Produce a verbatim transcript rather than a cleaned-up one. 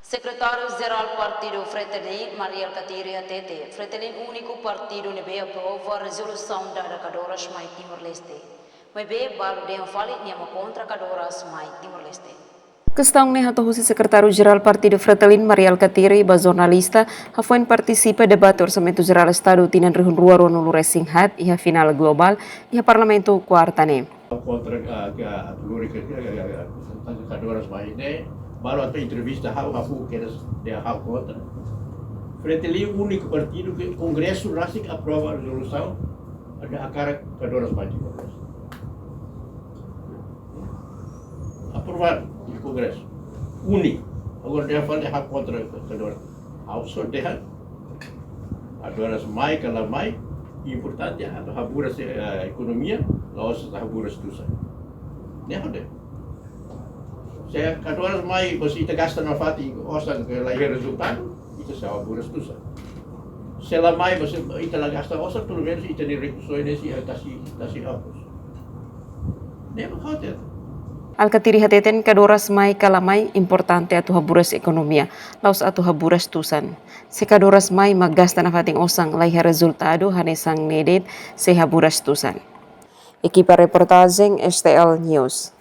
Sekretáriu Jerál Partidu Fretilin, Mari Alkatiri hatete, Fretilin úniku partidu ne'ebé aprova rezolusaun dada kadoras mai Timor-Leste. Maibé balu dehan fali nia mak kontra kadoras mai Timor-Leste. Kestaun ne'e hato'o husi Sekretáriu Jerál Partidu Fretilin, Mari Alkatiri, ba jornalista, hafoin partisipa debate Orsamentu Jerál Estadu tinan rihun rua ruanulu-resin-haat, iha finál globál, iha Parlamentu kuarta ne'e. Kontra, ah, ke, ah, lori ke, ke, ke, ke, ke, kadoras mai ne'e, balu atu entrevista ha'u, ha'u kedas dehan ha'u kontra. Fretilin úniku partidu ke Kongresu rasik aprova rezolusaun, atu hakarak kadoras mai Timor-Leste. Aprovadu iha Kongresu. Úniku. Agora dehan fali ha'u kontra kadoras. Ha'u só dehan, kadoras mai ka la mai, importante atu haburas, eh, ekonomia, la'ós atu haburas tusan. Ne'e ha'u dehan. Se kadoras mai, se ita gasta nafatin osan ke la iha rezultadu, ita sei haburas tusan. Se la mai, se ita la gasta osan, pelumenus ita-nia rekursu ne'e sei tasi, tasi hapus. Ne'e mak ha'u hateten. Alkatiri hateten kadoras mai ka la mai importante atu haburas ekonomia, la'ós atu haburas tusan. Se kadoras mai mak gasta nafatin osan la iha rezultadu hanesan ne'e de'it sei haburas tusan. Ekipa reportajen S T L News.